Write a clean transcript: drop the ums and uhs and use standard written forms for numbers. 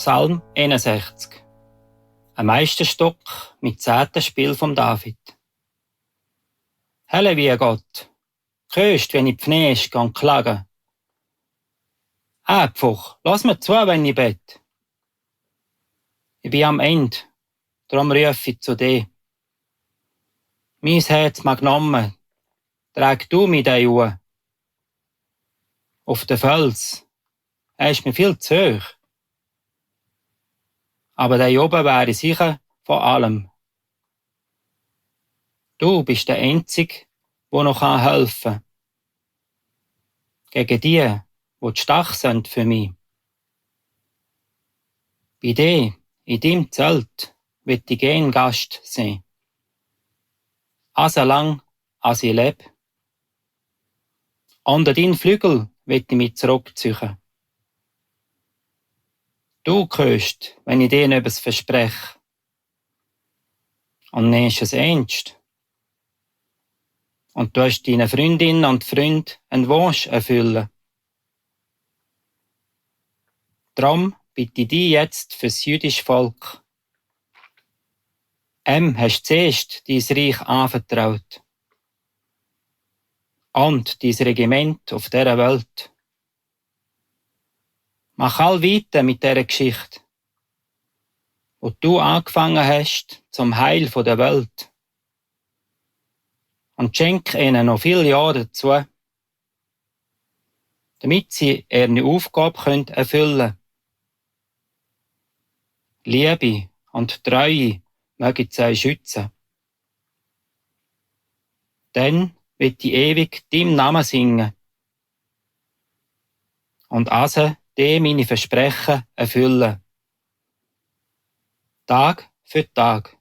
Psalm 61. Ein Meisterstück mit 10. Spiel vom David. Halleluja Gott, hörst, wenn ich pfnest, gang klagen. Einfach, lass mir zu, wenn ich bett. Ich bin am Ende, darum rufe ich zu dir. Mein Herz mag genommen, trag du mich da Uhr. Auf den Fels, ist mir viel zu hoch. Aber da oben wäre ich sicher von allem. Du bist der Einzige, der noch helfen kann. Gegen die stark sind für mich. Bei dir, in deinem Zelt, wird ich gern Gast sein. Also lang, als ich lebe. Unter deinen Flügel wird ich mich zurückziehen. Du hörst, wenn ich dir etwas verspreche. Und nimmst es ernst. Und du hast deinen Freundinnen und Freunden einen Wunsch erfüllen. Darum bitte ich dich jetzt fürs jüdische Volk. Hast du zuerst dein Reich anvertraut. Und dein Regiment auf dieser Welt. Mach all weiter mit dieser Geschichte, wo du angefangen hast zum Heil der Welt. Und schenk ihnen noch viele Jahre dazu, damit sie ihre Aufgabe erfüllen können. Liebe und Treue mögen sie schützen. Dann wird ich ewig deinem Namen singen. Und also dir meine Versprechen erfüllen. Tag für Tag.